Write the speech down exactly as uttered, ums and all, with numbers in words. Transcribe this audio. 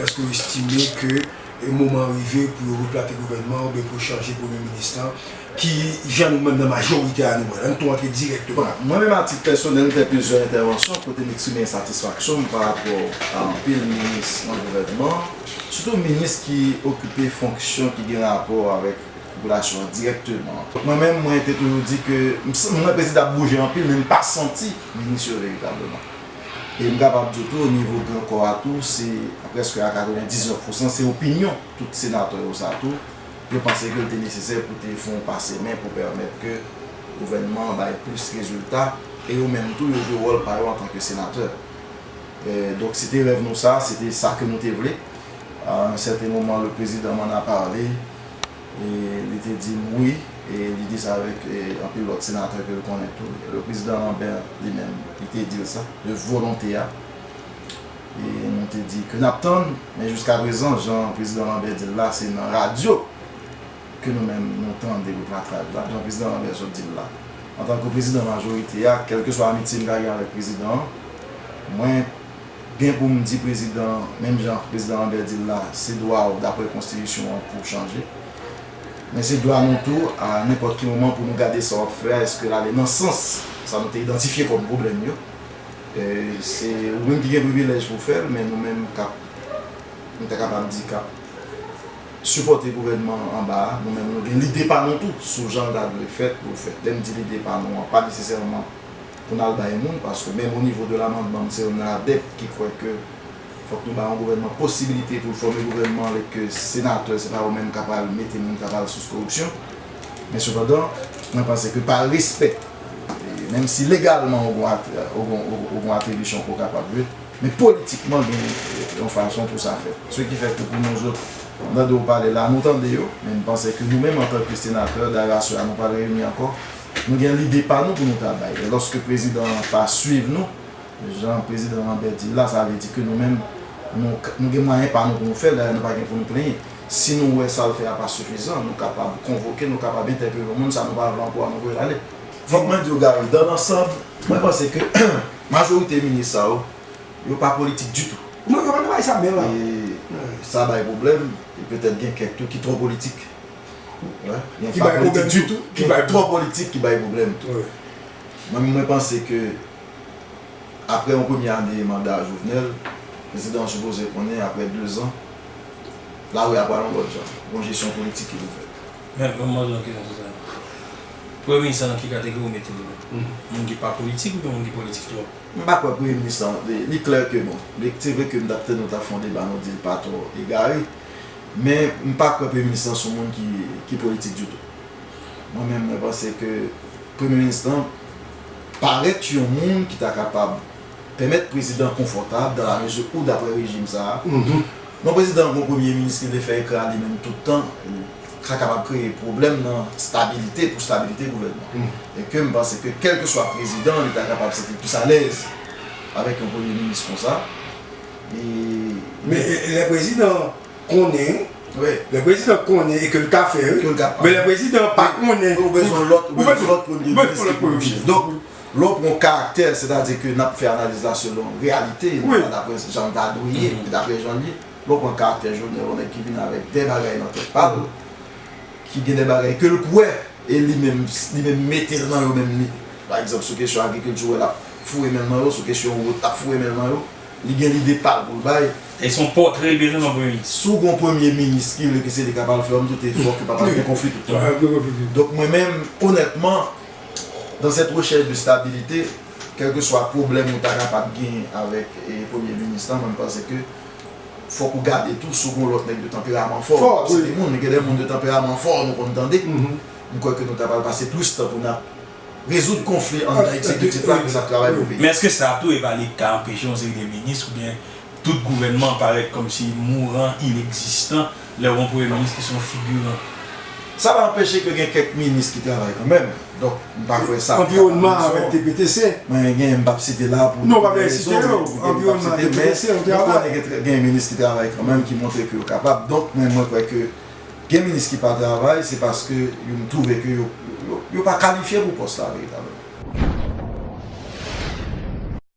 Èske w estime ke e moman an rive pou yo replante gouvènman an oubyen pou yo chanje premye minis lan? Ki jan nou menm nan majorite a nou wè l? Ann tou antre dirèkteman. Bon, mwen menm, atik pèsonèl, m fè plizyè entèvansyon kote m eksprime ensatisfaksyon m parapò a anpil minis nan gouvènman an, sitou minis ki okipe fonksyon ki gen rapò avèk popilasyon an dirèkteman. Mwen menm, mwen te toujou di ke m, mwen prezidan ap bouje anpil, men m pa santi minis yo veritableman. E m kapab di w tou, o nivo gran kò a tou, se prèske a katrevendiznèf pousan, se opinyon tout senatè yo sa tou. Yo panse ke l te nesesè pou te fè yon pase men pou pèmèt ke gouvènman an bay plis rezilta, e yo menm tou, yo jwe wòl pa yo antanke senatè. E, donk, se te rèv nou sa, se te sa ke nou te vle. A yon sèten moman, le président m'en a parlé, e li te di m wi, e li di sa avèk, e, anpil lòt senatè ke l konnen tou. Le président Lambert, li menm, li te di l sa, de volonte a. E nou te di ke n ap tann, men jiskaprezan, jan prezidan Lambert di l la, se nan radyo ke nou menm nou tande repatraj la, jan prezidan Lambert sot di l la. Antanke prezidan majorite a, kèlkeswa amityé m ka gen avèk prezidan an, mwen gen pou m di prezidan, menm jan prezidan Lambert di l la, se dwa w, daprè konstitisyon an, pou w chanje. Men se dwa nou tou, a nenpòt ki moman, pou nou gade sa w ap fè a, èske l ale nan sans sa nou te idantifye kòm pwoblèm yo. E, se ou menm ki gen privilèj pou w fè l, men nou menm k ap, nou ta kapab di k ap sipòte gouvènman an anba a, nou menm nou gen lide pa nou tou sou jan l ta dwe fèt pou l fèt. Lè m di lide pa nou an, pa nesesèman pou n al bay moun, paske menm o nivo de lamandman, m se youn nan adèp ki kwè ke fòk nou ba yon gouvènman posibilite pou l fòme gouvènman, lè ke senatè, se pa yo menm k ap al mete moun k ap al sous koripsyon. Men sepandan, mwen panse ke pa respè, e menm si legalman ou gon at-, ou gon, ou, ou gon atribisyon ke w kapab jwe, men politikman gen yon fason pou sa fèt. Se ki fè ke pou nou zòt, m tande w pale la, nou tande yo, men m panse ke nou menm antanke senatè, dayè aswè a nou pral reyini ankò, nou gen lide pa nou pou nou ta bay. E lòske prezidan an pa swiv nou, jan prezidan Lambert di l la, sa vle di ke nou menm, nou, nou gen mwayen pa nou pou nou fè l, dayè nou pa gen pou nou plenyen. Si nou wè sa l fè a pa sifizan, nou kapab konvoke, nou kapab entèpele yon moun, sa nou pa vle ankò a, nou voye l ale. Fòk mwen di w, Gary, dans l'ensemble, mwen panse ke majorite minis sa yo, yo pa politik ditou. Non, yo pa nan bagay sa menm la. E sa bay pwoblèm, e petèt gen kèk tou ki twò politik. Wi, gen pa politik ditou, gen twò politik ki bay pwoblèm. Wi. Mwen, mwen panse ke aprè yon premye ane manda Jovenel, prezidan an sipoze konnen, aprè dezan, lari a pral yon lòt jan. Gon jesyon politik ki pou fèt. Men, ban m poze yon kesyon sou sa. Premye minis la, nan ki kategori w mete li menm? Moun ki pa politik oubyen moun ki politik twòp? M pa kwè premye minis la, li, li klè ke bon. Li, se vre ke m t ap tann nou t ap fè yon deba, nou di l pa twò egare. Men, m pa kwè premye minis la se yon moun ki, ki politik ditou. Mwen menm, mwen panse ke premye minis lan parèt yon moun ki ta kapab pèmèt prezidan konfòtab dan la mezi ou daprè rejim sa a. Non, prezidan an gon premye minis ki vle fè ekran li menm tout tan, sa kapab kreye pwoblèm nan stabilite, pou stabilite gouvènman. E ke m panse ke kèlkeswa prezidan, li ta kapab santi l plis alèz avèk yon premye minis konsa. E Men, e, lè prezidan konnen, wi, lè prezidan konnen e ke l ka fè, wi. Ke l ka fè. Men lè prezidan pa konnen, ou bezwen lòt, ou bezwen lòt premye minis ki pou chèf. Donk, lè w pran karaktè, sètadi ke n ap fè analiz la selon reyalite, wi, e non pa daprè jan l ta dwe ye, e daprè jan l ye. Lè w pran karaktè Jovenel, yon nèg ki vin avèk de bagay nan tèt pa l, ki gen de bagay ke l kwè, e li menm, li menm mete l nan yo menm li. Pa egzanp, sou kesyon agrikilti, w wè l ap foure men l nan yo, sou kesyon wout, l ap foure men l nan yo. Li gen lide pa l pou l bay. E se yon pòtre l bezwen nan premye minis. Si w gon premye minis ki vle ke se li k ap al fè, m doute fòk yo p ap al gen konfli tout tan. Donk, mwen menm, onètman, dans cette recherche de stabilité, kèlkeswa pwoblèm ou ta kapab genyen avèk, e, premye minis lan, mwen, m panse ke fòk ou gade tou si w gon lòt nèg de tanperaman fò. Fò, wi. Se de moun, men gen de moun de tanperaman fò, nou konn tande. M kwè ke nou ta pral pase plis tan pou n ap rezoud konfli anndan egzekitif la ke n ap travay pou peyi. Men èske sa tou, e pa li k ka anpeche yon seri de minis oubyen tout gouvènman parèt kòmsi mouran, inegzistan, lè w yon premye minis ki se yon figiran? Sa pa anpeche ke gen kèk minis ki travay kanmenm. Donk, m pa kwè sa. Anviwònman avèk T P T C. Mwen gen, m p ap site la pou... Non, pa bezwen site yo. Anviwònman, T P T C, yo travay. Men nou konnen gen, gen minis ki travay kanmenm, ki montre ke yo kapab. Donk, men mwen kwè ke gen minis ki pa travay, se paske yo, m twouve ke yo, yo, yo pa kalifye pou pòs la veritableman.